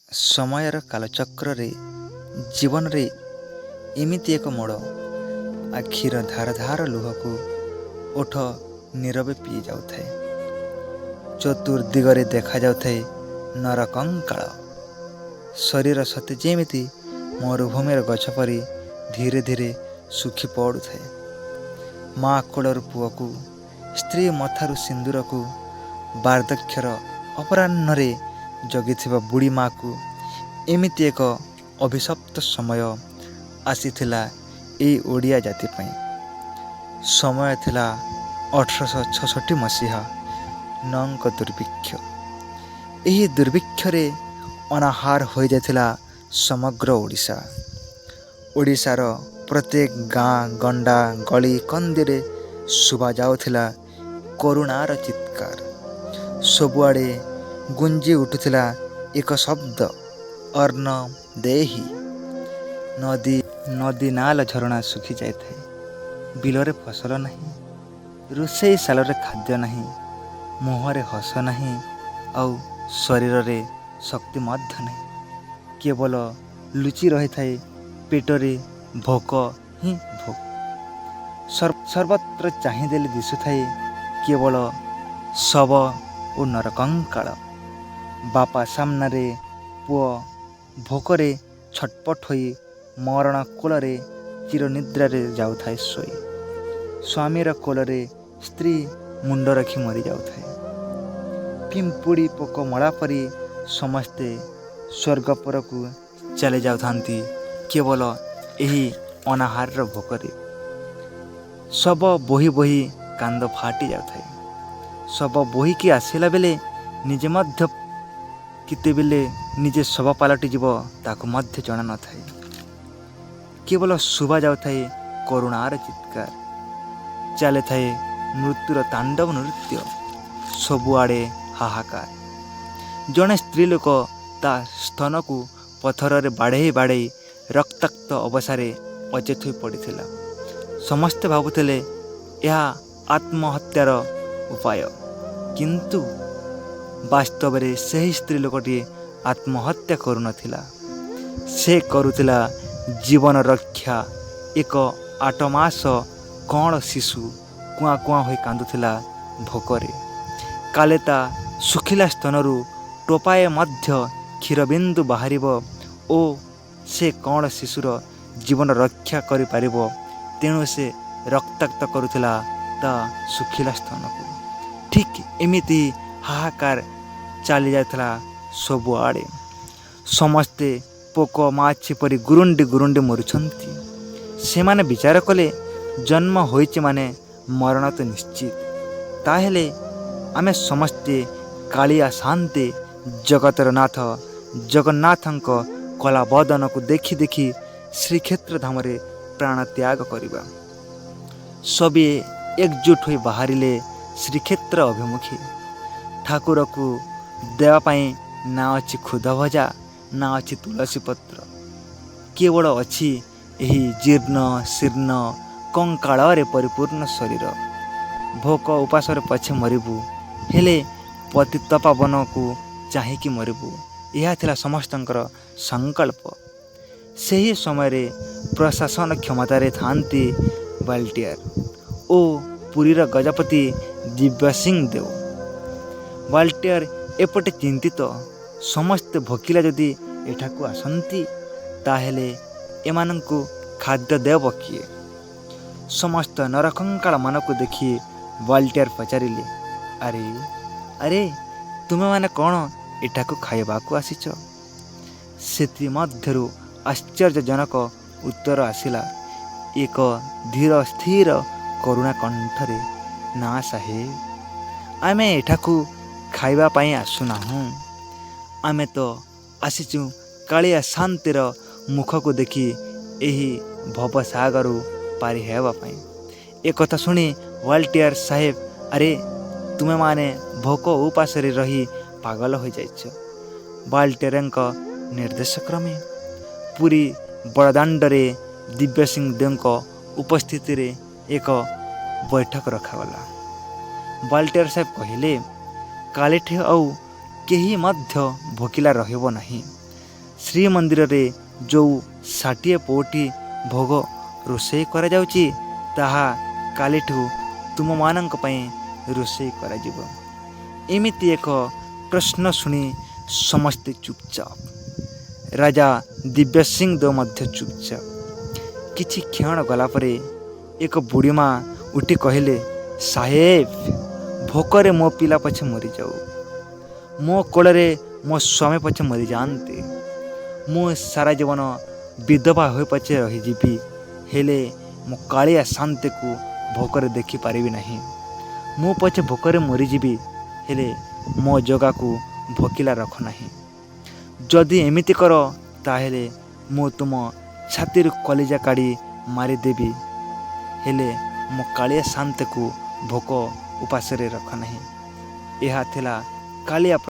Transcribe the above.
ସମୟର କାଳଚକ୍ରରେ ଜୀବନରେ ଏମିତି ଏକ ମୋଡ଼, ଆଖିର ଧାର ଧାର ଲୁହକୁ ଓଠ ନୀରବେ ପିଇ ଯାଉଥାଏ। ଚତୁର୍ଦିଗରେ ଦେଖାଯାଉଥାଏ ନରକଙ୍କାଳ। ଶରୀର ସତେ ଯେମିତି ମରୁଭୂମିର ଗଛ ପରି ଧୀରେ ଧୀରେ ଶୁଖି ପଡ଼ୁଥାଏ। ମା କୋଳରୁ ପୁଅକୁ, ସ୍ତ୍ରୀ ମଥାରୁ ସିନ୍ଦୁରକୁ, ବାର୍ଦ୍ଧକ୍ୟର ଅପରାହ୍ନରେ ଜଗିଥିବା ବୁଢ଼ୀ ମାକୁ ଏମିତି ଏକ ଅଭିଶପ୍ତ ସମୟ ଆସିଥିଲା ଏଇ ଓଡ଼ିଆ ଜାତି ପାଇଁ। ସମୟ ଥିଲା 1866 ମସିହା, ନଅଙ୍କ ଦୁର୍ଭିକ୍ଷ। ଏହି ଦୁର୍ଭିକ୍ଷରେ ଅନାହାର ହୋଇଯାଇଥିଲା ସମଗ୍ର ଓଡ଼ିଶା। ଓଡ଼ିଶାର ପ୍ରତ୍ୟେକ ଗାଁ ଗଣ୍ଡା, ଗଳି କନ୍ଦିରେ ଶୁଭାଯାଉଥିଲା କରୁଣାର ଚିତ୍କାର। ସବୁଆଡ଼େ ଗୁଞ୍ଜି ଉଠୁଥିଲା ଏକ ଶବ୍ଦ, ଅନ୍ନ ଦେହି। ନଦୀ ନଦୀ ନାଳ ଝରଣା ଶୁଖି ଯାଇଥାଏ, ବିଲରେ ଫସଲ ନାହିଁ, ରୋଷେଇ ଶାଳରେ ଖାଦ୍ୟ ନାହିଁ, ମୁହଁରେ ହସ ନାହିଁ ଆଉ ଶରୀରରେ ଶକ୍ତି ମଧ୍ୟ ନାହିଁ। କେବଳ ଲୁଚି ରହିଥାଏ ପେଟରେ ଭୋକ ହିଁ ଭୋକ। ସର୍ବତ୍ର ଚାହିଁଦେଲେ ଦିଶୁଥାଏ କେବଳ ଶବ ଓ ନରକଙ୍କାଳ। ବାପା ସାମ୍ନାରେ ପୁଅ ଭୋକରେ ଛଟପଟ ହୋଇ ମରଣ କୋଳରେ ଚିରନିଦ୍ରାରେ ଯାଉଥାଏ ଶୋଇ। ସ୍ୱାମୀର କୋଳରେ ସ୍ତ୍ରୀ ମୁଣ୍ଡ ରଖି ମରିଯାଉଥାଏ। ପିମ୍ପୁଡ଼ି ପୋକ ମଲା ପରି ସମସ୍ତେ ସ୍ୱର୍ଗପରକୁ ଚାଲି ଯାଉଥାନ୍ତି କେବଳ ଏହି ଅନାହାରର ଭୋକରେ। ଶବ ବୋହି ବୋହି କାନ୍ଧ ଫାଟି ଯାଉଥାଏ। ଶବ ବୋହିକି ଆସିଲା ବେଳେ ନିଜେ ମଧ୍ୟ କେତେବେଳେ ନିଜେ ଶବ ପାଲଟିଯିବ, ତାକୁ ମଧ୍ୟ ଜଣା ନଥାଏ। କେବଳ ଶୁଭା ଯାଉଥାଏ କରୁଣାର ଚିତ୍କାର, ଚାଲିଥାଏ ମୃତ୍ୟୁର ତାଣ୍ଡବ ନୃତ୍ୟ, ସବୁଆଡ଼େ ହାହାକାର। ଜଣେ ସ୍ତ୍ରୀ ଲୋକ ତା ସ୍ତନକୁ ପଥରରେ ବାଡ଼େଇ ବାଡ଼େଇ ରକ୍ତାକ୍ତ ଅବସ୍ଥାରେ ଅଚେତ ହୋଇ ପଡ଼ିଥିଲା। ସମସ୍ତେ ଭାବୁଥିଲେ ଏହା ଆତ୍ମହତ୍ୟାର ଉପାୟ, କିନ୍ତୁ ବାସ୍ତବରେ ସେହି ସ୍ତ୍ରୀ ଲୋକଟି ଆତ୍ମହତ୍ୟା କରୁନଥିଲା, ସେ କରୁଥିଲା ଜୀବନ ରକ୍ଷା। ଏକ 8 ମାସ କଅଁଳ ଶିଶୁ କୁଆଁ କୁଆଁ ହୋଇ କାନ୍ଦୁଥିଲା ଭୋକରେ। କାଳେ ତା ଶୁଖିଲା ସ୍ତନରୁ ଟୋପାଏ ମଧ୍ୟ କ୍ଷୀରବିନ୍ଦୁ ବାହାରିବ ଓ ସେ କଅଁଳ ଶିଶୁର ଜୀବନ ରକ୍ଷା କରିପାରିବ, ତେଣୁ ସେ ରକ୍ତାକ୍ତ କରୁଥିଲା ତା ଶୁଖିଲା ସ୍ତନକୁ। ଠିକ୍ ଏମିତି ହାହାକାର ଚାଲି ଯାଇଥିଲା ସବୁଆଡ଼େ। ସମସ୍ତେ ପୋକ ମାଛି ପରି ଗୁରୁଣ୍ଡି ଗୁରୁଣ୍ଡି ମରୁଛନ୍ତି। ସେମାନେ ବିଚାର କଲେ, ଜନ୍ମ ହୋଇଛି ମାନେ ମରଣ ତ ନିଶ୍ଚିତ। ତାହେଲେ ଆମେ ସମସ୍ତେ କାଳିଆ ସାଆନ୍ତେ, ଜଗତର ନାଥ ଜଗନ୍ନାଥଙ୍କ କଳାବଦନକୁ ଦେଖି ଦେଖି ଶ୍ରୀକ୍ଷେତ୍ର ଧାମରେ ପ୍ରାଣ ତ୍ୟାଗ କରିବା। ସଭିଏ ଏକଜୁଟ ହୋଇ ବାହାରିଲେ ଶ୍ରୀକ୍ଷେତ୍ର ଅଭିମୁଖେ। ଠାକୁରକୁ ଦେବା ପାଇଁ ନା ଅଛି ଖୁଦ ଭଜା, ନା ଅଛି ତୁଳସୀ ପତ୍ର। କେବଳ ଅଛି ଏହି ଜୀର୍ଣ୍ଣ ଶୀର୍ଣ୍ଣ କଙ୍କାଳରେ ପରିପୂର୍ଣ୍ଣ ଶରୀର। ଭୋକ ଉପାସରେ ପଛେ ମରିବୁ, ହେଲେ ପତିତପାବନକୁ ଚାହିଁକି ମରିବୁ, ଏହା ଥିଲା ସମସ୍ତଙ୍କର ସଂକଳ୍ପ। ସେହି ସମୟରେ ପ୍ରଶାସନ କ୍ଷମତାରେ ଥାଆନ୍ତି ବାଲ୍ଟିଆର ଓ ପୁରୀର ଗଜପତି ଦିବ୍ୟସିଂହ ଦେଓ। ବାଲ୍ଟିଆର ଏପଟେ ଚିନ୍ତିତ, ସମସ୍ତେ ଭୋକିଲା ଯଦି ଏଠାକୁ ଆସନ୍ତି, ତାହେଲେ ଏମାନଙ୍କୁ ଖାଦ୍ୟ ଦେବ କିଏ? ସମସ୍ତ ନରକଙ୍କାଳମାନଙ୍କୁ ଦେଖି ବାଲ୍ଟିଆର ପଚାରିଲେ, ଆରେ ଆରେ, ତୁମେମାନେ କ'ଣ ଏଠାକୁ ଖାଇବାକୁ ଆସିଛ? ସେଥିମଧ୍ୟରୁ ଆଶ୍ଚର୍ଯ୍ୟଜନକ ଉତ୍ତର ଆସିଲା ଏକ ଧୀର ସ୍ଥିର କରୁଣା କଣ୍ଠରେ, ନା ସାହେବ, ଆମେ ଏଠାକୁ ଖାଇବା ପାଇଁ ଆସୁନାହୁଁ। ଆମେ ତ ଆସିଛୁ କାଳିଆ ସାଆନ୍ତର ମୁଖକୁ ଦେଖି ଏହି ଭବସାଗରରୁ ପାରି ହେବା ପାଇଁ। ଏକଥା ଶୁଣି ୱାଲ୍ଟିଆର ସାହେବ, ଆରେ, ତୁମେମାନେ ଭୋକ ଉପାସରେ ରହି ପାଗଳ ହୋଇଯାଇଛ। ବାଲ୍ଟିଆରଙ୍କ ନିର୍ଦ୍ଦେଶକ୍ରମେ ପୁରୀ ବଡ଼ଦାଣ୍ଡରେ ଦିବ୍ୟସିଂହ ଦେଓଙ୍କ ଉପସ୍ଥିତିରେ ଏକ ବୈଠକ ରଖାଗଲା। ବାଲ୍ଟିଆର ସାହେବ କହିଲେ, କାଲିଠୁ ଆଉ କେହି ମଧ୍ୟ ଭୋକିଲା ରହିବ ନାହିଁ। ଶ୍ରୀମନ୍ଦିରରେ ଯେଉଁ 60 ପଉଟି ଭୋଗ ରୋଷେଇ କରାଯାଉଛି, ତାହା କାଲିଠୁ ତୁମମାନଙ୍କ ପାଇଁ ରୋଷେଇ କରାଯିବ। ଏମିତି ଏକ ପ୍ରଶ୍ନ ଶୁଣି ସମସ୍ତେ ଚୁପଚାପ। ରାଜା ଦିବ୍ୟସିଂହ ଦେବ ମଧ୍ୟ ଚୁପଚାପ। କିଛି କ୍ଷଣ ଗଲା ପରେ ଏକ ବୁଢ଼ୀମା ଉଠି କହିଲେ, ସାହେବ, ଭୋକରେ ମୋ ପିଲା ପଛେ ମରିଯାଉ, ମୋ କୋଳରେ ମୋ ସ୍ୱାମୀ ପଛେ ମରିଯାଆନ୍ତେ, ମୁଁ ସାରା ଜୀବନ ବିଧବା ହୋଇ ପଛେ ରହିଯିବି, ହେଲେ ମୋ କାଳିଆ ସାଆନ୍ତେକୁ ଭୋକରେ ଦେଖିପାରିବି ନାହିଁ। ମୁଁ ପଛେ ଭୋକରେ ମରିଯିବି, ହେଲେ ମୋ ଜଗାକୁ ଭୋକିଲା ରଖ ନାହିଁ। ଯଦି ଏମିତି କର, ତାହେଲେ ମୁଁ ତୁମ ଛାତିରୁ କଲିଜା କାଢ଼ି ମାରିଦେବି, ହେଲେ ମୋ କାଳିଆ ସାଆନ୍ତେକୁ ଭୋକ ଉପାସରେ ରଖ ନାହିଁ। ଏହା ଥିଲା କାଳିଆ।